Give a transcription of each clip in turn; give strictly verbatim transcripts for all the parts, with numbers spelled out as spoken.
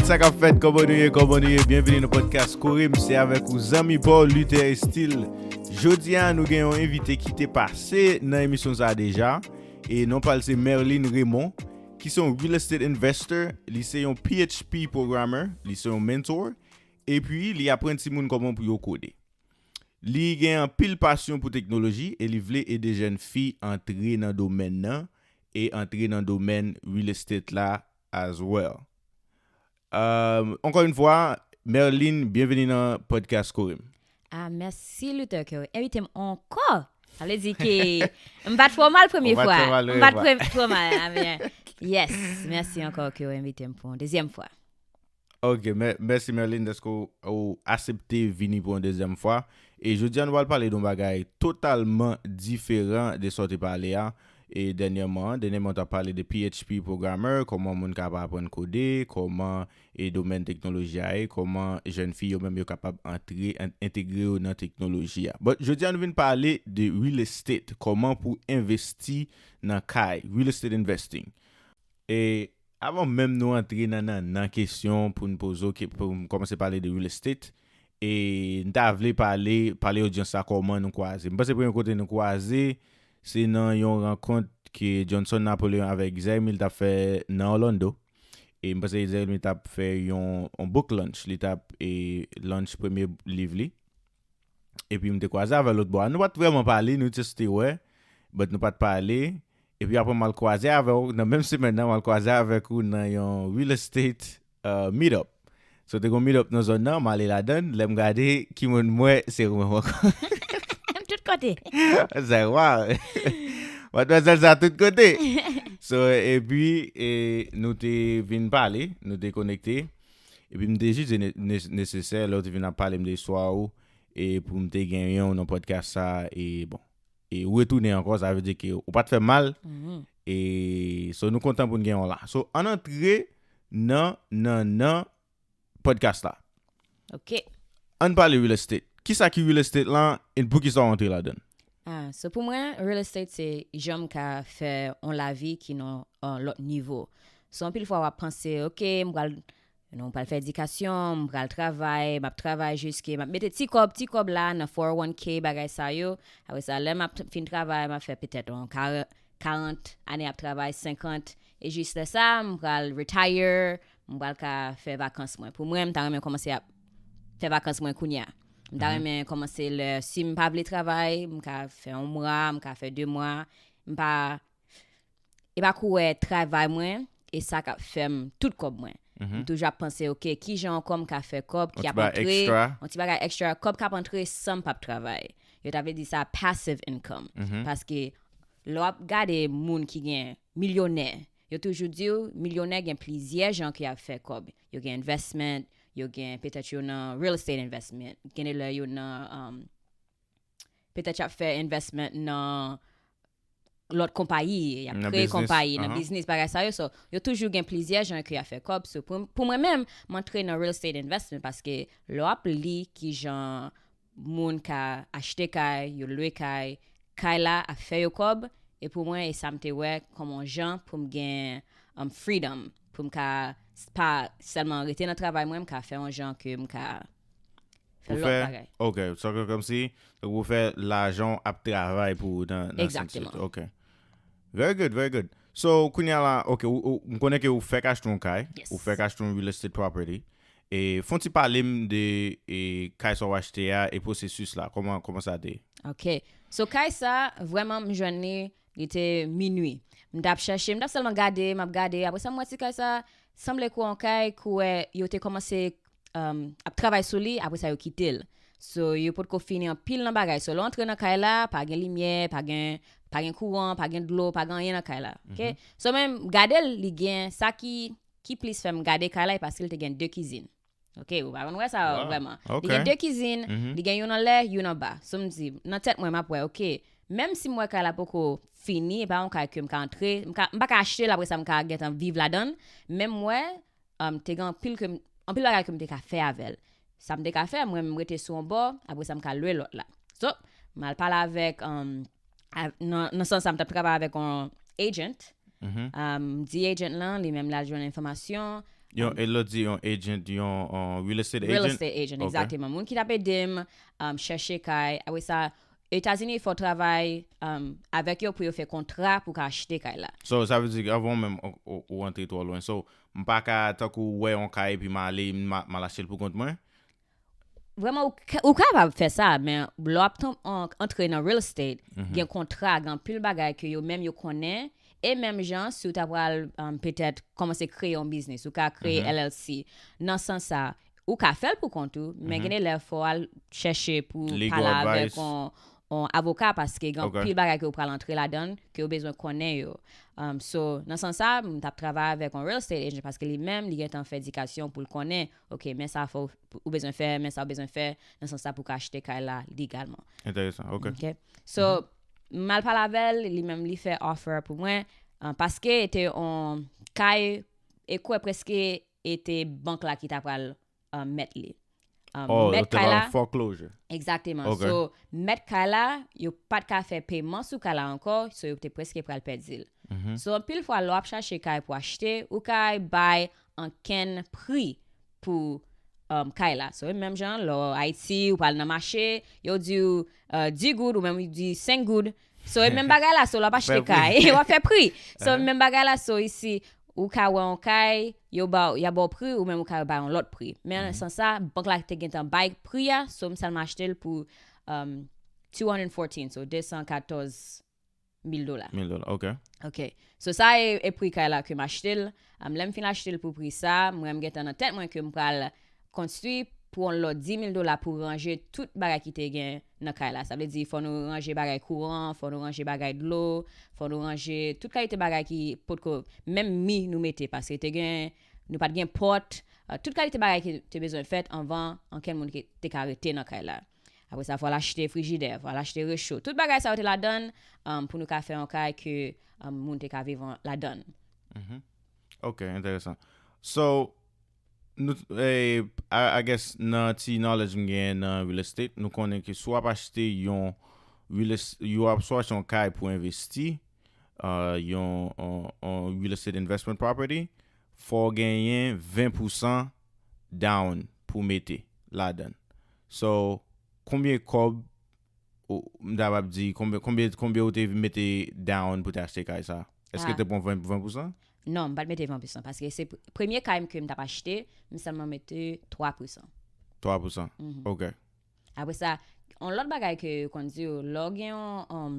Sa k ap fèt, kòman nou ye, kòman nou ye? Byenvini nan podcast Kore m, se avèk ou zanmi pa w Luther Estil. Jodi a, nou gen yon envite ki te pase nan emisyon sa a deja. E non pa l se Merline Raymond, ki se yon real estate investor, li se yon P H P programmer, li se yon mentor, epi li aprann timoun kòman pou yo kode. Li gen anpil pasyon pou teknoloji e li vle ede jèn fi antre nan domèn nan e antre nan domèn real estate la as well. Euh, encore une fois, Merline, byenveni nan podcast Kore m. Ah, mèsi Luther ke w envite m ankò. Sa vle di ke m pa t fè w mal premye Ou pa t fwa. fè mal M pa t premye fè fè w mal. Ah, men, yes, mèsi ankò ke w envite m pou yon dezyèm fwa. Ok, mè- mèsi Merline dèske w, w aksepte vini pou yon dezyèm fwa. E jodi a nou pral pale de yon bagay totalman diferan de sa w te pale a. E dènyèman, dènyèman w t ap pale de P H P programmer, kòman moun ka aprann kode, kòman e domèn teknoloji a ye, kòman jèn fi yo menm yo kapab antre, en- entegre yo nan teknoloji a. But jodi a nou vin pale de real estate, kòman pou envesti nan kay, real estate investing. E avan menm nou antre nan nan nan kesyon pou n poze w, ke- pou m kòmanse pale de real estate, e n ta vle pale, pale odyans la kòman nou kwaze. M panse premye kote nou kwaze, se nan yon rankont ke Johnson Napoleon avèk Zermil t ap fè nan Orlando. E m panse Zermil t ap fè yon, yon book launch. Li t ap e, launch premye liv li. Epi m te kwaze avè l lòt bò a. Nou pa t vrèman pale, nou just te wè, but nou pa t pale. Epi apre m al kwaze avè w, nan menm semèn nan, m al kwaze avèk ou nan yon real estate uh, meetup. So te gon meetup nan zòn nan, m ale ladan l, lè m gade ki moun m wè, se ou menm ankò. M tout kote. Sa wow. Matmwazèl sa tout kote. So epi e, nou te vin pale, nou te konekte. Epi m te jis ne- ne- nesesè lè w te vin ap pale m de istwa ou e pou m te genyen w nan podcast sa e bon. E ou retounen ankò, sa vle di ke ou pa t fè mal. Mhm. E so nou kontan pou n genyen w la. So ann antre nan nan nan podcast la. Ok. Ann pale real estate. Kisa ki real estate lan e pou kisa w antre ladan l? Ah, so pou mwen, real estate se jan m ka fè yon lavi ki nan yon lòt nivo. So anpil fwa w ap panse, ok, m pral non, m pral fè edikasyon, m pral travay, m ap travay jiske, m ap mete ti kòb, ti kòb la nan four oh one k, bagay sa yo. Apre sa, lè m ap fin travay, m ap fè petèt yon karant ane ap travay, senkant. E jis lè sa, m pral retire, m pral ka fè vakans mwen. Pou mwen, m ta renmen kòmanse ap fè vakans mwen kounye a. M ta renmen kòmanse lè, si m pa vle travay, m ka fè yon mwa, m ka fè de mwa. M pa, e pa kou wè travay mwen, e sa k ap fè m tout kòb mwen. M toujou ap panse, ok, ki jan ankò m ka fè kòb ki ap antre, yon ti bagay extra, kòb k ap antre san m p ap travay. Yo ta vle di sa passive income. Paske lè w ap gade moun ki gen milyonè, yo toujou di w milyonè gen plizyè jan ke y ap fè kòb. Yo gen investment, yo gen petèt yo nan real estate investment, gen de lè yo nan um, petèt y ap fè investment nan lòt konpayi, y ap kreye konpayi, nan biznis, bagay sa yo. So, yo toujou gen plizyè jan ke y ap fè kòb. So, pou, pou mwen menm, m antre nan real estate investment paske lè w ap li ki jan moun ka achte kay, yo lwe kay, kay la ap fè yo kòb. E pou mwen, e sa m te wè kòm yon jan pou m gen um, freedom, pou m ka pa sèlman rete nan travay mwen, m ka fè yon jan ke m ka fè lòt bagay. Ok, so kòmsi ou fè lajan ap travay pou ou nan nan sans. Exactement. Ok. Very good, very good. So, kounye a la, ok, ou, ou, m konnen ke ou fèk achte yon kay, Yes. Ou fèk achte yon real estate property. E fon ti pale m de e, kay sa w achte a e pwosesis la, kòman kòman sa te ye? Ok. So, kay sa, vrèman, m jwenn li, li te minui. M t ap chèche, m t ap sèlman gade, m ap gade. Apre sa, m wè ti kay sa, sanble kou yon kay, kou wè yo te kòmanse um, ap travay sou li, apre sa, yo kite l. So, yo potko fini anpil nan bagay. So, lè w antre nan kay la, pa gen limyè, pa gen, pa gen kouran, pa gen dlo, pa gen anyen nan kay la. Ok? So, men, gade l, li gen, sa ki, ki plis fè m gade kay la, e paske l te gen de kizin. Ok, ou pa konn wè sa vrèman. Li gen de kizin, li gen youn anlè, youn anba. So, m di, nan tèt mwen, m ap wè, ok, menm si m wè kay la poko fini, e pa yon kay ke m ka antre, m ka, m pa ka achte l, apre sa, m ka gentan viv ladan l. Men m wè, um, te gen anpil, ke m, anpil bagay ke m te ka fè avè l. Sa m te ka fè, mwen, m rete sou yon bò, apre sa, m ka lwe lòt la. So, m al pale avèk, um, av- nan, nan sans sa, m t ap travay avèk yon agent. Um, di agent lan, li menm, l al jwenn enfòmasyon, Yon, e lòt di yon agent, yon, yon real estate Real agent? Estate agent, Ok. Egzakteman. Moun ki t ap ede m um, chèche kay. Apre sa, Etazini fè w travay um, avèk yo pou yo fè kontra pou w ka achte kay la. So, sa vle di, avan menm ou, ou, ou antre twò lwen. So, m pa ka, tankou wè yon kay epi m ale, m a- m al achte l pou kont mwen? Vrèman, ou, ka- ou kapab fè sa, men lè w ap ton- an- antre nan real estate, gen kontra, gen anpil bagay ke yo menm yo konnen, e menm jan, si w ta pral um, petèt kòmanse kreye yon biznis, ou ka kreye L L C. Nan sans sa, ou ka fè l pou kont ou, men gen de lè fò w al chèche pou Legal pale avèk advice. yon yon avoka, paske gen Ok. anpil bagay ke w pral antre ladan ke w bezwen konnen yo. Um, so, nan sans sa, m t ap travay avèk yon real estate agent paske li menm, li gentan fè edikasyon pou l konnen, ok, men sa fò w bezwen fè, men sa w bezwen fè, nan sans sa pou w ka achte kay la legalman. Enteresan, ok. Ok. So, m al pale avè l, li menm li fè offer pou mwen, uh, paske te yon kay, e kwè prèske e te bank la ki ta pral uh, mèt li. Um, Oh, mèt te kay la, ba foreclosure. Egzakteman. Ok. So, mèt kay la, yo pa t ka fè peman sou kay la ankò, so yo te prèske pral pèdi l. So, anpil fwa, lè w ap chache kay pou achte, ou ka bay ankenn pri pou um, kay la. So, menm jan, lè w Ayiti, ou pral nan mache, yo di w uh, dis goud, ou menm ou di senk goud. So, e menm bagay la, so, lè w ap achte Fè pri. Kay, w ap fè pri. So, menm bagay la, so, isi, ou ka wè yon kay, yo ba, y a ba w pri, ou menm ou ka ba yon lòt pri. Men nan sans sa, bank la te gentan bay pri a, so m sèlman achte l pou um, two hundred fourteen, so de san katòz mil dola. Mil dola, ok. Ok. So sa e, e pri kay la ke m achte l. Um, lè m fin achte l pou pri sa, mwen m gentan nan tèt mwen ke m pral konstwi pou yon lòt dis mil dola pou ranje tout bagay ki te gen nan kay la. Sa vle di, fò nou ranje bagay kouran, fò nou ranje bagay dlo, fò nou ranje tout kalite bagay ki potko, menm mi nou mete, paske te gen, nou pa t gen pòt, uh, tout kalite bagay ki te bezwen fèt anvan ankenn moun ki te ka rete nan kay la. Apre sa, fò l achte frijidè, fò l achte recho. Tout bagay sa yo te ladan l um, pou nou ka fè yon kay ke um, moun te ka viv an- ladan l. Ok, enteresan. So, nou, eh, I, I guess, nan ti knowledge m gen nan real estate, nou konnen ke si w ap achte yon real estate, yo ap si w achte yon kay pou envesti, uh, yon, yon, yon real estate investment property, fò w genyen ven pousan down pou mete ladan. So, konbyen kòb, ou- m ta kapab di, konbyen, konbyen, konbyen ou te mete down pou te achte kay sa? Èske Ah. te pran ven, ven pousan? Non, m pa t mete ven pousan, paske se pr- premye kay m ke m t ap achte, m sèlman mete twa pousan. Twa pousan. Ok. Apre sa, yon lòt bagay ke yo konn di yo, lè w gen yon, um,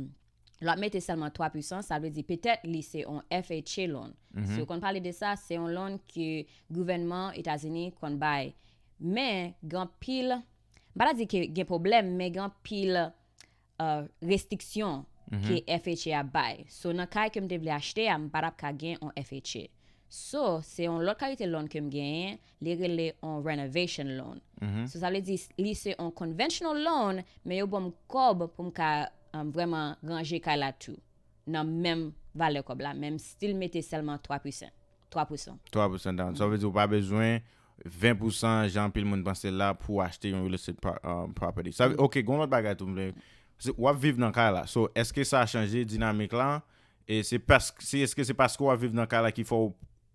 lè w ap mete sèlman twa pousan, sa vle di petèt li se yon F H A loan. Si w konn pale de sa, se yon loan ke gouvènman Etazini konn bay. Men, gen anpil, m pa ta di ke gen pwoblèm, men gen anpil uh, restriksyon ke F H A ap bay. So, nan kay ke m te vle achte a, m pa t ap ka gen yon F H A. So, se yon lòt kalite loan ke m genyen, li rele yon renovation loan. So, sa vle di, li se yon conventional loan, men yo ban m kòb pou m ka um, vrèman ranje kay la tou. Nan menm valè kòb la, men m still mete sèlman twa pousan. Twa pousan. Twa pousan down. Sa vle di ou pa bezwen ven pousan jan anpil moun panse la pou achte yon real estate pro- um, property. Sa, ok, gon lòt bagay tou m vle. Se- W ap viv nan kay la. So, èske sa chanje dinamik la? E se paske, se, èske se paske w ap viv nan kay la ki fè w,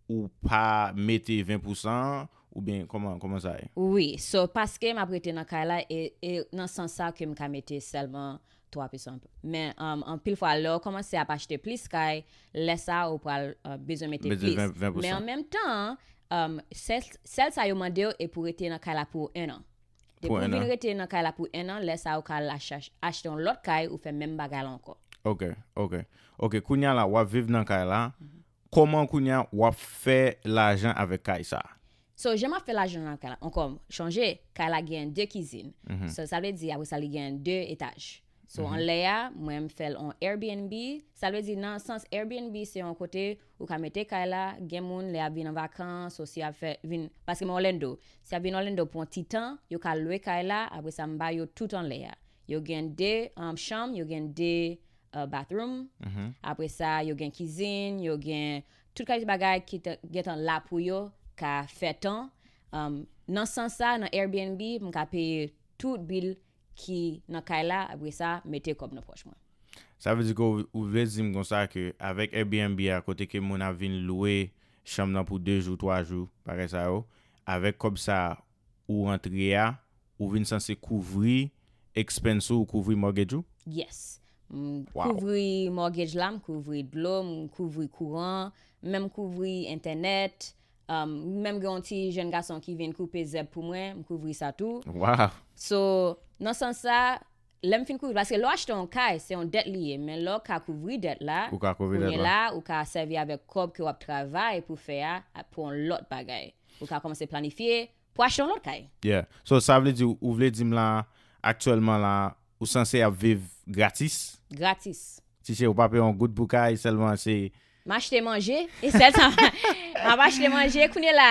ou pa mete ven pousan? Oubyen kòman, kòman sa ye? Wi, so paske m ap rete nan kay la e, e nan sans sa ke m ka mete sèlman twa pousan. Men um, anpil fwa, lè w kòmanse ap achte plis kay, lè sa ou pral uh, bezwen mete Mete plis. ven- ven pousan. Men an menm tan, um, sèl, sèl sa yo mande w e pou rete nan kay la pou en an. Depi Pou w en vin an. Rete nan kay la pou en an, lè sa ou ka al ach- achte yon lòt kay ou fè menm bagay la ankò. Ok, ok. Ok, kounye a la, w ap viv nan kay la. Kòman kounye a w ap fè lajan avèk kay sa? So, jan m ap fè lajan nan kay la, ankò, chonje, kay la gen de kizin. So, sa vle di, apre sa, li gen de etaj. So, anlè a, mwen, m fè l an Airbnb. Sa vle di, nan sans Airbnb, se yon kote ou ka mete kay la, gen moun, lè y ap vin an vakans, osi y ap fè, vin, paske m Orlando. Si y ap vin Orlando pou yon ti tan, yo ka lwe kay la, apre sa, m ba yo tout anlè a. Yo gen de um, chanm, yo gen de uh, bathroom. Apre sa, yo gen kizin, yo gen tout kalite bagay ki te- gentan la pou yo ka fè tan. Um, nan sans sa, nan Airbnb, m ka peye tout bil ki nan kay la, apre sa, mete kòb nan pòch mwen. Sa vle di ke ou, ou vle di m konsa ke avèk Airbnb a, kote ke moun ap vin lwe chanm nan pou de jou, twa jou, bagay sa yo. Avèk kòb sa ou rantre a, ou vin sanse kouvri expense ou, ou kouvri mortgage ou? Yes. M Wow. kouvri mortgage la, m kouvri dlo, m kouvri kouran, menm kouvri entènèt. Um, menm gen yon ti jèn gason ki vin koupe zèb pou mwen, m kouvri sa tou. Wow. So, nan sans sa, lè m fin kouvri, paske lè w achte yon kay, se yon dèt li ye, men lè w ka kouvri dèt la, Ou ka kouvri dèt kounye la. la, ou ka sèvi avèk kòb ke w ap travay pou fè a, a- pou yon lòt bagay. Ou ka kòmanse planifye pou achte yon lòt kay. Yeah. So, sa vle di, ou vle di m la, aktyèlman la, ou sanse ap viv gratis? Gratis. Ti chè, ou pa peye yon goud pou kay, sèlman se M achte manje, e sèl sa, m ap achte manje, kounye la,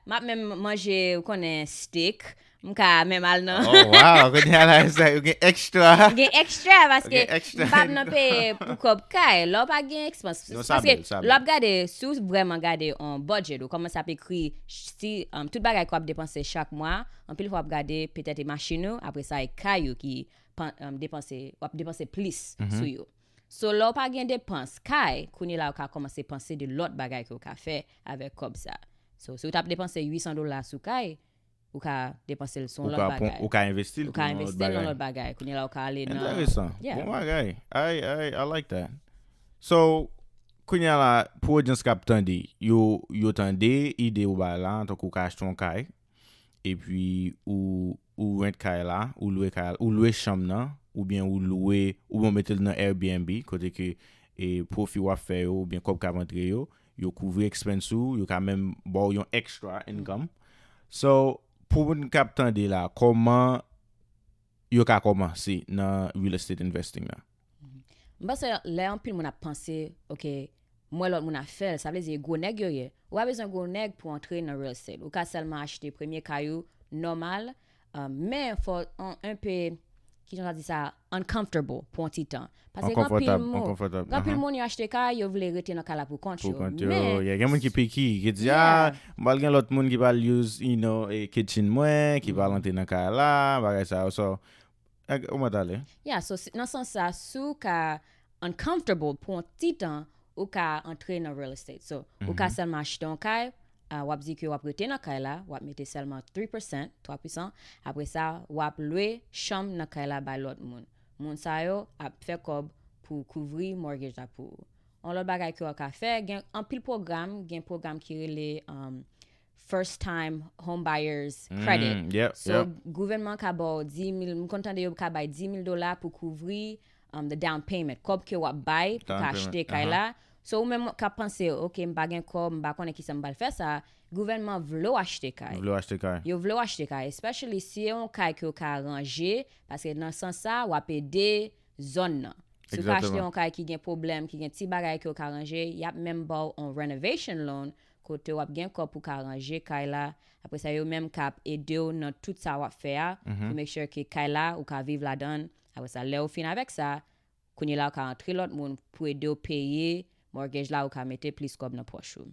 m ap menm manje, ou konnen, steak, m ka menm al nan. Oh, wow, kounye a la, sa, ou gen extra. Gen extra, paske Gen extra m p ap nan income. Peye pou kòb kay, lè w pa gen expense. Non, sa Paske bèl, sa lè w ap gade, si w vrèman gade yon budget, ou kòmanse ap ekri si, um, tout bagay ke w ap depanse chak mwa, anpil fwa w ap gade petèt e machin ou, apre sa e kay ou ki pan- um, depanse, w ap depanse plis sou yo. So, lè w pa gen depans kay, kounye la ou ka kòmanse panse de lòt bagay ke w ka fè avèk kòb sa. So, si w t ap depanse uit san dola sou kay, ou ka depanse l sou Ou yon ka, lòt pon- bagay. ou ka envesti l Ou ka pou yon lòt envesti l nan bagay. Lòt bagay. Kounye la ou ka ale nan. Enteresan. Yeah. Bon bagay. I, I, I like that. So, kounye a la, pou odyans k ap tande, yo, yo tande ide ou bay la, antanke ou ka achte yon kay, epi ou, ou rent kay la, ou lwe kay la, ou lwe chanm nan, oubyen ou lwe, oubyen ou mete l nan Airbnb, kote ke e, pwofi w ap fè yo, oubyen kòb k ap antre yo, yo kouvri expense ou, yo ka menm ba w yon extra income. So, pou moun k ap tande la, kòman yo ka kòmanse nan real estate investing la? M panse lè anpil moun ap panse, ok, m wè lòt moun ap fè l, sa vle di gwo nèg yo ye. Ou pa bezwen gwo nèg pou antre nan real estate. Ou ka sèlman achte premye kay ou nòmal, uh, men fò on, un peu, ki jan sa di sa, uncomfortable pou yon ti tan. Paske gen anpil Ankonfòtab, moun, ankonfòtab. gen anpil Aha. Moun yo achte kay, yo vle rete nan kay la pou kont Pou yo. kont yo, Men, yeah, gen moun ki picky, ki di, Yeah. ah, m pral gen lòt moun ki pral use, you know, e kitchen mwen, ki pral antre nan kay la, bagay sa yo. So, eh, ou mèt ale. Yeah, so si- nan sans sa, si w ka uncomfortable pou yon ti tan, ou ka antre nan real estate. So, ou ka sèlman achte yon kay, uh, w ap di ke w ap rete nan kay la, w ap mete sèlman three percent, twa pousan. Apre sa, w ap lwe chanm nan kay la bay lòt moun. Moun sa yo ap fè kòb pou kouvri mortgage la pou ou. Yon lòt bagay ke w ka fè, gen anpil pwogram, gen pwogram ki rele um, First Time Home Buyers Credit. Mm, yep, So, yep. Gouvènman ka ba w dis mil, m konn tande yo ka bay dis mil dola pou kouvri um, the down payment, kòb ke w ap bay pou Down ka payment, achte kay aha. La. So, ou menm k ap panse, ok, m pa gen kòb, m pa konnen kisa m pral fè sa, gouvènman vle w achte kay. Vle w achte kay. Yo vle w achte kay, especially si e yon kay ke w ka ranje, paske nan sans sa, w ap ede zòn nan. Si w ka achte Exactement. Yon kay ki gen pwoblèm, ki gen ti bagay ke w ka ranje, y ap menm ba w yon renovation loan, kote w ap gen kòb pou ka ranje kay la. Apre sa, yo menm k ap ede w nan tout sa w ap fè a, Mhm. pou make sure ke kay la, ou ka viv ladan l. Apre sa, lè w fin avèk sa, kounye la, ou ka antre lòt moun pou ede w peye mortgage la, ou ka mete plis kòb nan pòch ou.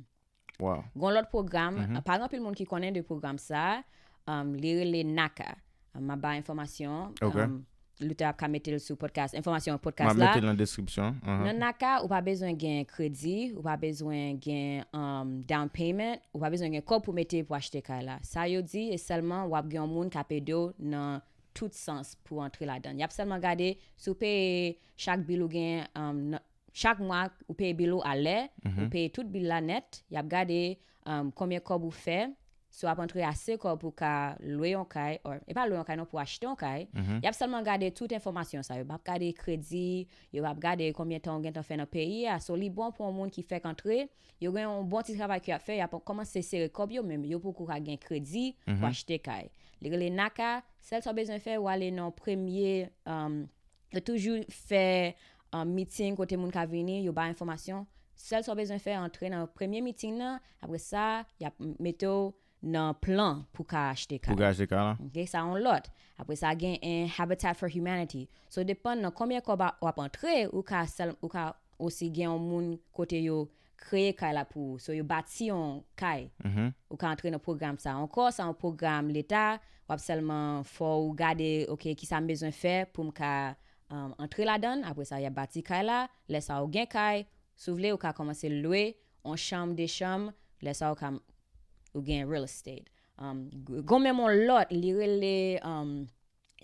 Wow. Gon lòt pwogram, Mhm. Pa gen anpil moun ki konnen de pwogram sa, um, li rele NACA. Um, m ap ba enfòmasyon, Ok. um, Luther ap ka mete l sou podcast, enfòmasyon M ap podcast la. Mete l nan deskripsyon. Mhm. Nan NACA, ou pa bezwen gen kredi, ou pa bezwen gen um, down payment, ou pa bezwen gen kòb pou mete pou achte kay la. Sa yo di, e sèlman w ap gen yon moun k ap ede w nan tout sans pou antre ladan. Y ap sèlman gade si w peye chak bil ou gen, um, nan- chak mwa ou peye bil ou alè, Mhm. Ou peye tout bil la nèt, y ap gade um, konbyen kòb ou fè, si w ap antre ase kòb pou ka lwe yon kay, or, e pa lwe yon kay non, pou achte yon kay, Mhm. Y ap sèlman gade tout enfòmasyon sa. Yo p ap gade kredi, yo p ap gade konbyen tan ou gentan fè nan peyi a. So, li bon pou yon moun ki fèk antre, yo gen yon bon ti travay ke y ap fè, y ap kòmanse sere kòb yo, men yo poko ka gen kredi pou Mhm. achte kay. Li rele NACA, sèl sa w bezwen fè, w ale nan premye, um, yo toujou fè um, meeting kote moun ka vini, yo bay enfòmasyon. Sèl sa w bezwen fè, antre nan premye meeting nan, apre sa, y ap mete w nan plan pou ka achte kay. Pou ka achte kay la. Ok, sa yon lòt. Apre sa, gen en Habitat for Humanity. So, depann nan konbyen kòb a- w ap antre, ou ka, sèl, ou ka osi gen yon moun kote yo kreye kay la pou ou. So, yo bati yon kay. Mhm. Ou ka antre nan pwogram sa. Ankò, sa yon pwogram leta, w ap sèlman fò ou gade, ok, kisa m bezwen fè pou m ka um, antre ladan l. Apre sa, y ap bati kay la. Lè sa, ou gen kay. Si w vle, ou ka kòmanse lwe yon chanm, de chanm, Lè sa ou ka, ou gen real estate. Um, gon menm yon lòt, li rele, um,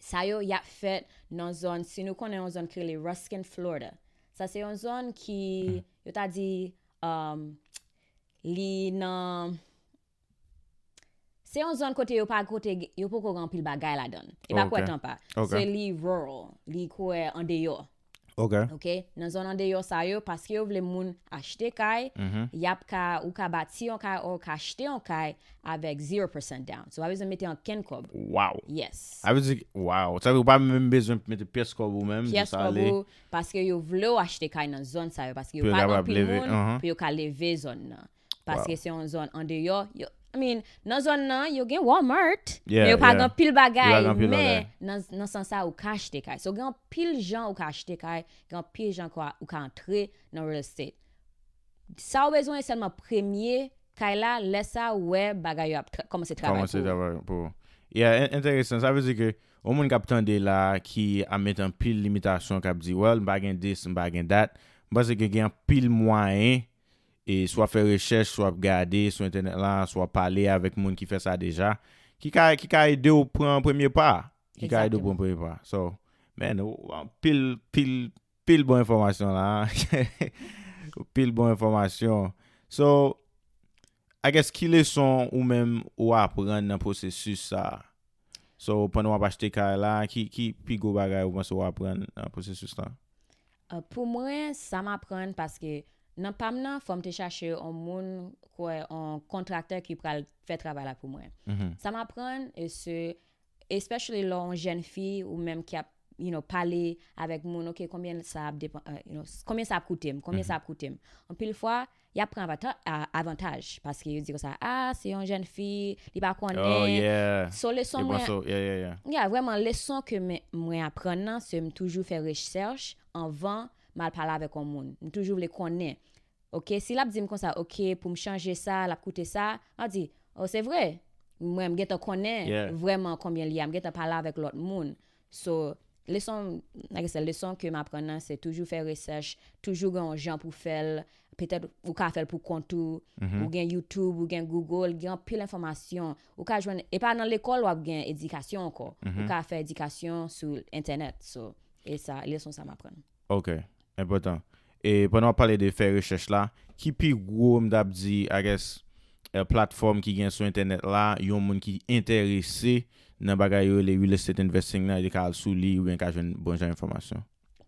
sa yo, y ap fèt nan zòn, si nou konnen yon zòn ki rele Ruskin, Florida. Sa se yon zòn ki, yo ta di, um, li nan, se yon zòn kote yo pa, kote, yo poko gen anpil bagay ladan. E pa Ok. kwè tan pa. Ok. Se li rural, li kwè andeyò. Ok. Ok, nan zòn andeyò sa yo, paske yo vle moun achte kay, Mhm. y ap ka, ou ka bati yon kay, ou ka achte yon kay avèk zero percent down. So, pa bezwen mete ankenn kòb. Wow. Yes. Sa vle di, wow. Sa vle ou pa menm bezwen mete pyès kòb ou menm, Pyès jis kòb ale. ou, paske yo vle w achte kay nan zòn sa yo, paske yo Pou yo pa gen kapab anpil leve, moun, mhm. pou yo ka leve zòn nan. Paske Wow. se yon zòn andeyò. Yo, I mean, nan zòn nan, yo gen Walmart, Yeah, men yo pa yeah. gen pil Yo pa bagay, gen pil men bagay. nan, nan sans sa, ou ka achte kay. So, gen pil jan ou ka achte kay, gen pil jan kwa, ou ka antre nan real estate. Sa ou bezwen sèlman premye kay la, lè sa ou wè bagay yo ap tra- kòmanse travay Kòmanse pou ou. travay pou ou. Yeah, en- enteresan. Sa vle di ke yon moun k ap tande la, ki ap met anpil limitasyon, k ap di, well, m pa gen this, m pa gen that. M panse ke gen anpil mwayen, e si w ap fè rechèch, si w ap gade sou entènèt la, si w ap pale avèk moun ki fè sa deja, ki ka, ki ka ede w pran premye pa. Ki ka ede w Egzakteman. pran premye pa. So, man, w- w- pil, pil, pil bon enfòmasyon la. Pil bon enfòmasyon. So, I guess, ki leson ou menm ou aprann nan pwosesis sa a? So, pandan w ap achte kay la, ki, ki pi gwo bagay ou panse w aprann nan pwosesis la? Uh, pou mwen, sa m aprann, paske nan pa m nan, fò m te chache yon moun, kwè, yon kontraktè ki pral fè travay la pou mwen. Mhm. Sa m aprann, e se, especially lè yon jèn fi ou menm ki ap, you know, pale avèk moun, ok, konbyen sa ap depan, uh, you know, s- konbyen sa ap koute m, konbyen Mhm. sa ap koute m. Anpil fwa, y ap pran avanta- a- avantaj, paske yo di konsa, ah, se yon jèn fi, li pa konnen. Oh, yeah. So, leson Yo mwen, panse, yeah, yeah, yeah. yeah, vrèman, leson ke men- mwen aprann nan, se m toujou fè rechèch anvan m al pale avèk yon moun. M toujou vle konnen. Ok, si l ap di m konsa, ok, pou m chanje sa, l ap koute sa, m ap di, oh, se vre. Mwen, m gentan konnen Yeah. vrèman konbyen li ye, m gentan pale avèk lòt moun. So, leson, like I said, leson ke m aprann nan, se toujou fè rechèch, toujou gen yon jan pou fè l. Petèt ou ka fè l pou kont ou, Mhm. ou gen YouTube, ou gen Google, gen anpil enfòmasyon. Ou ka jwenn, e pa nan lekòl w ap gen edikasyon ankò. Mhm. Ou ka fè edikasyon sou entènèt. So, e sa, leson sa m aprann. Ok, enpòtan. E pandan w ap pale de fè rechèch la, ki pi gwo, m t ap di, I guess, eh, platfòm ki gen sou entènèt la, yon moun ki enterese nan bagay yo rele real estate investing nan, li ka al sou li oubyen ka jwenn bon jan enfòmasyon?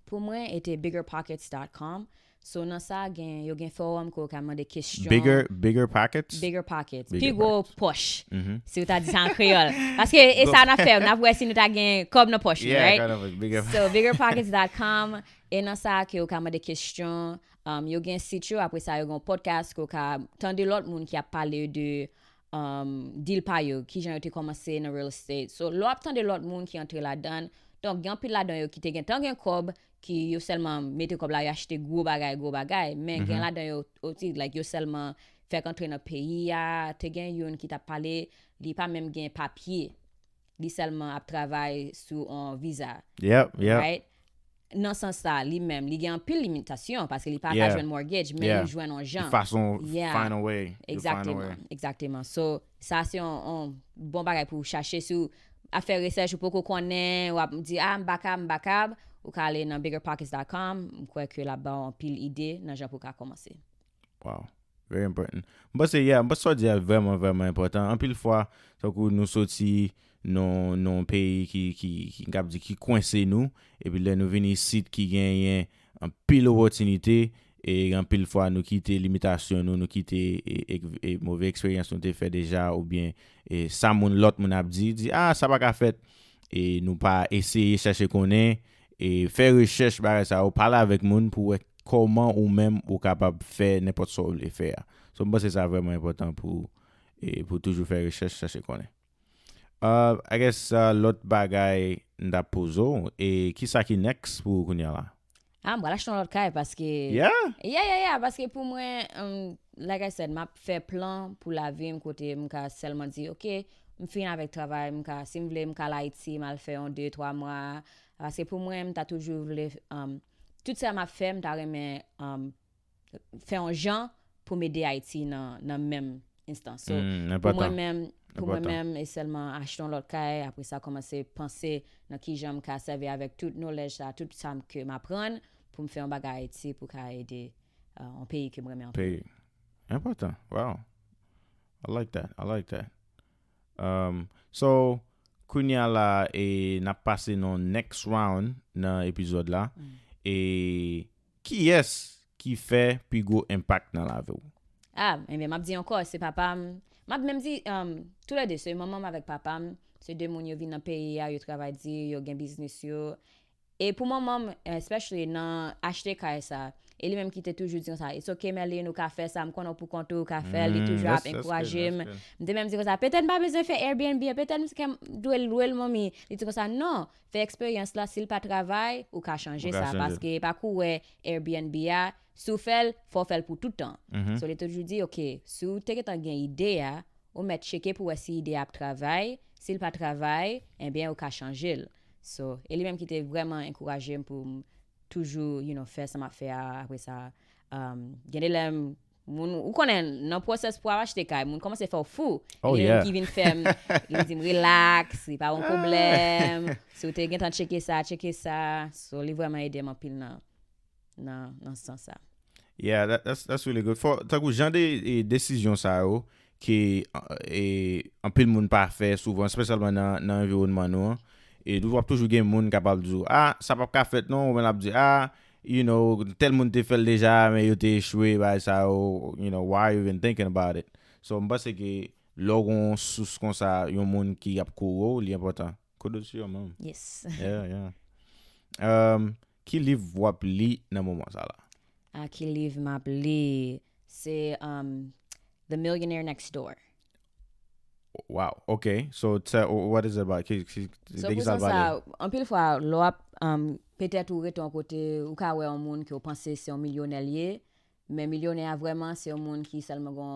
Pou mwen, e te bigger pockets dot com. So, nan sa, gen, yo gen forum ke w ka mande kesyon. Bigger, bigger pockets? Bigger pockets. Bigger Pi gwo pockets. pòch. Mhm. Si w ta di sa an kreyòl. Paske e Go. sa n ap fè, n ap wè si nou ta gen kòb nan pòch nou, Yeah, right? kòb nan pòch, bigger So, bigger pockets dot com, e nan sa ke w ka mande kesyon, um, yo gen sit yo, apre sa, yo gen podcast ke w ka tande lòt moun ki ap pale de, um, deal pa yo, kijan yo te kòmanse nan real estate. So, lè w ap tande lòt moun ki antre ladan, donk, gen anpil ladan yo ki te gentan gen kòb, ki yo sèlman mete kòb la, yo achte gwo bagay, gwo bagay, men gen Mhm. ladan yo, osi, like, yo sèlman fèk antre nan peyi a, te gen youn ki t ap pale, li pa menm gen papye, li sèlman ap travay sou yon viza, Yep, yep. right? Nan sans sa, li menm, li gen anpil limitasyon, paske li pa ka Yeah. jwenn mortgage, men Yeah. li jwenn yon jan. Fason, Yeah. find a way. You find a way. Egzakteman, egzakteman. So, sa se yon, yon bon bagay pou w chache si w ap fè rechèch, ou poko konnen, w ap di, ah, m pa kab, m pa kab, ou ka ale nan bigger pockets dot com, m kwè ke l ap ba w anpil ide nan jan pou w ka kòmanse. Wow. Very important. M panse, yeah, m panse sa w di a vrèman, vrèman enpòtan. Anpil fwa, tankou nou soti nan, nan yon peyi ki, ki, ki, k ap di ki kwense nou, epi lè nou vin isit ki genyen anpil opòtinite, e anpil fwa nou kite limitasyon nou, nou kite, e, e, e move eksperyans nou te fè deja, oubyen, e sa moun, lòt moun ap di, di, ah, sa pa ka fèt, e nou pa eseye chèche konnen, e fè rechèch bagay sa yo, pale avèk moun pou wè kòman ou menm ou kapab fè nenpòt sa w vle fè a. So, m panse sa vrèman enpòtan pou, e, pou toujou fè rechèch, chèche konnen. Uh, I guess, uh, lòt bagay m t ap poze w, e kisa ki next pou ou kounye a la? Ah, m pral achte yon lòt kay paske Yeah? Yeah, yeah, yeah, paske pou mwen, um, like I said, m ap fè plan pou lavi m kote m ka sèlman di, ok, m fin avèk travay, m ka, si m vle, m ka al Ayiti, m al fè yon de, twa mwa. Paske pou mwen, m ta toujou vle, um, tout sa m ap fè, m ta renmen, um, fè yon jan pou m ede Ayiti nan, nan menm enstans. So, Hmm, pou mwen enpòtan. menm, pou mwen Enpòtan. menm, e sèlman achte yon lòt kay, apre sa kòmanse panse nan kijan m ka sèvi avèk tout knowledge sa, tout sa m- ke m aprann pou m fè yon bagay Ayiti pou ka ede uh, yon peyi ke m renmen anpil. Peyi. Enpòtan. Wow. I like that. I like that. Um, so, kounye a la, e n ap pase nan next round nan epizòd la. Mm. E kiyès ki fè pi gwo enpak nan lavi w? Ah, ebyen, m ap di ankò, se papa m. M ap menm di, um, toulède, se manman m avèk papa m. Se de moun yo vin nan peyi a, yo travay di, yo gen biznis yo. E pou manman m, especially nan achte kay sa, e li menm ki te toujou di konsa, "It's okay, Merline, ou ka fè sa, m konnen w pou kont ou, ou ka fè l," li toujou ap That's, that's good, ankouraje m. that's good. M te menm di konsa, "Petèt m pa bezwen fè Airbnb, petèt m dwe lwe l, manmi." Li di konsa, "Non, fè eksperyans la, si l pa travay, ou ka chanje Ou ka sa, chanje. Paske pa kou wè Airbnb a, si w fè l, fò w fè l pou tout tan." Mhm. So, li toujou di, "Ok, si w te gentan gen ide a, ou mèt tcheke pou wè si ide a ap travay, si l pa travay, ebyen, ou ka chanje l." So, e li menm ki te vrèman ankouraje m pou m toujou, you know, fè sa m ap fè a, apre sa, um, gen de lè m- moun, ou konnen, nan pwosès pou ap achte kay, moun kòmanse fè w fou. Oh, Li yeah. Menm ki vin fè m, li di m, "Relax, li pa yon pwoblèm. Si w te gentan tcheke sa, tcheke sa." So, li vrèman ede m anpil nan, nan, nan sans sa. Yeah, that, that's, that's really good. Fò, tankou jan de e, desizyon sa yo, ke e, anpil moun pa fè souvan, espesyalman nan, nan enviwònman nou an. E w ap toujou gen moun k ap di w, "Ah, sa p ap ka fèt non," oubyen l ap di, "Ah, you know, tèl moun te fè l deja, men yo te echwe, bagay sa yo, you know, why you even thinking about it?" So, m panse ke lè w gen yon sous konsa, yon moun ki ap kouri w, li enpòtan. Kudos to your mom. Yes. Yeah, yeah. Um, ki liv w ap li nan moman sa la? A ki liv m ap li? Se um, The Millionaire Next Door. Wow. Okay. So, tell, what is it about? Ki, ki, So, de pou ki sa sans l pale? Sa, anpil fwa, lè w ap, um, petèt ou rete yon kote, ou ka wè yon moun ke w panse se yon milyonè l ye, men milyonè a vrèman se yon moun ki sèlman gen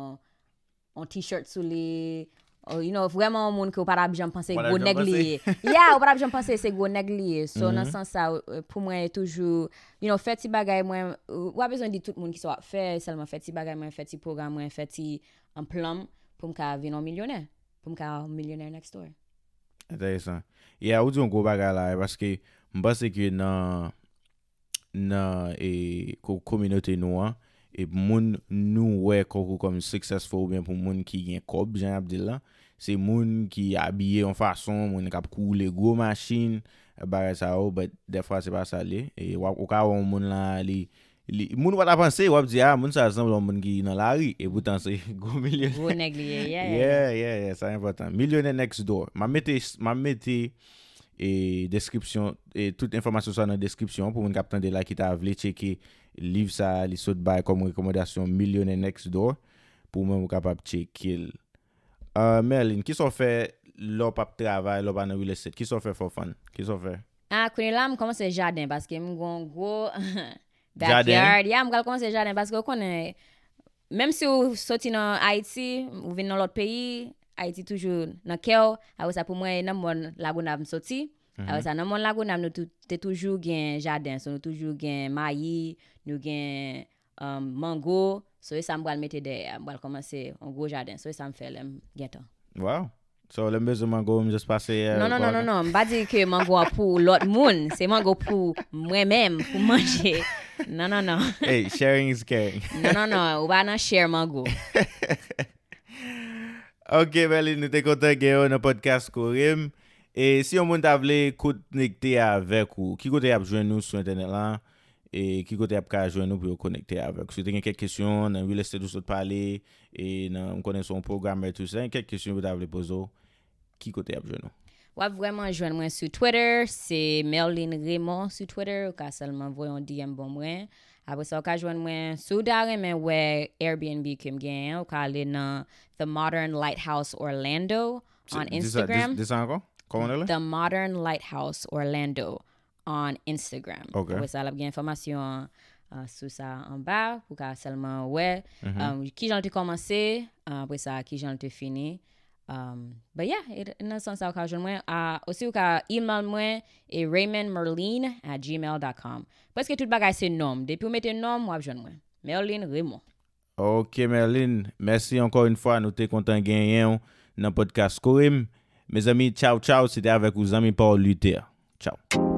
yon t-shirt sou li, or, you know, vrèman yon moun ke w pa t ap janm panse Ou pa t ap gwo janm nèg li panse? Ye. Yeah, ou pa t ap janm panse se gwo nèg li ye. So, nan Mhm. sans sa, euh, pou mwen, toujou, you know, fè ti bagay mwen, ou pa bezwen di tout moun ki sa w ap fè, sèlman fè ti bagay mwen, fè ti pwogram mwen, fè ti, um, plan m pou m ka vin yon milyonè. Pou m ka yon milyonè next door. Enteresan. Yeah, ou di yon gwo bagay la, paske m panse ke nan, nan e, ko, kominote nou an, e moun nou wè kòm, kòm successful oubyen pou moun ki gen kòb, jan y ap di l la, se moun ki abiye yon fason, moun k ap woule gwo machin, bagay sa yo, but dèfwa se pa sa l ye. E w ap, ou ka wè yon moun la, li, li, moun ou pa ta panse, w ap di, "Ah, moun sa sanble yon moun ki nan lari," e poutan se gwo milyonè. Gwo nèg li ye, yeah, yeah, yeah. Yeah, yeah, yeah, sa enpòtan. Millionaire Next Door. M ap mete, m ap mete e, deskripsyon, e, tout enfòmasyon sa nan deskripsyon pou moun k ap tande la ki ta vle tcheke liv sa a, li sot bay kòm rekòmandasyon Millionaire Next Door, pou mwen ou kapab tcheke l. Uh, Merline, kisa w fè lè w p ap travay, lè w pa nan real estate? Kisa w fè for fun? Kisa w fè? Ah, kounye la, m kòmanse jaden paske m gon gwo Jaden? backyard. Ya, m pral kòmanse jaden paske ou konnen, menm si ou soti nan Ayiti, ou vin nan lòt peyi, Ayiti toujou nan kè w. Apre sa, pou mwen, e nan mòn Lagonav m soti. Apre sa, nan mòn Lagonav, nou tou, te toujou gen jaden. So, nou toujou gen mayi, nou gen um, mango. So, e sa m pral mete dèyè. M pral kòmanse yon gwo jaden. So, e sa m fè lè m gen tan. Wow. So, lè m bezwen mango, m just pase. Non, non, non, non, non. M pa di ke mango a pou lòt moun. Se mango pou mwen menm, pou manje. Non, non, non. Hey, sharing is caring. Non, non, non. Ou pa nan share mango. Ok, Merline, nou te kontan gen w nan podcast Kore m. E si yon moun ta vle konekte avèk ou, ki kote y ap jwenn ou sou entènèt la? E ki kote y ap ka jwenn ou pou yo konekte avèk ou? Si w te gen kèk kesyon nan real estate ou sot pale, e nan, m konnen se yon pwogram e tou sa, kèk kesyon yo ta vle poze w, ki kote y ap jwenn ou? W ap vrèman jwenn mwen sou Twitter, se Merline Raymond sou Twitter, ou ka sèlman voye yon D M ban mwen. Apre sa, ou ka jwenn mwen, si w ta renmen wè Airbnb ke m genyen, ou ka ale nan The Modern Lighthouse Orlando on Instagram. Di sa ankò? Kòman l rele? The Modern Lighthouse Orlando on Instagram. Ok. Apre sa, l ap gen enfòmasyon uh, sou sa anba, pou ka sèlman wè um, kijan l te kòmanse, uh, apre sa, kijan l te fini. Um, but yeah, e nan sans sa, ou ka jwenn mwen. Uh, osi, ou ka email mwen, e raymondmerline at gmail dot com. Prèske tout bagay se non m. Depi ou mete non m, w ap jwenn mwen. Merline Raymond. Ok, Merlin, mèsi ankò yon fwa. Nou te kontan genyen w nan podcast Kore m. Mezanmi, tchaw, tchaw. Se te avèk ou, zanmi pa w Luther. Tchaw.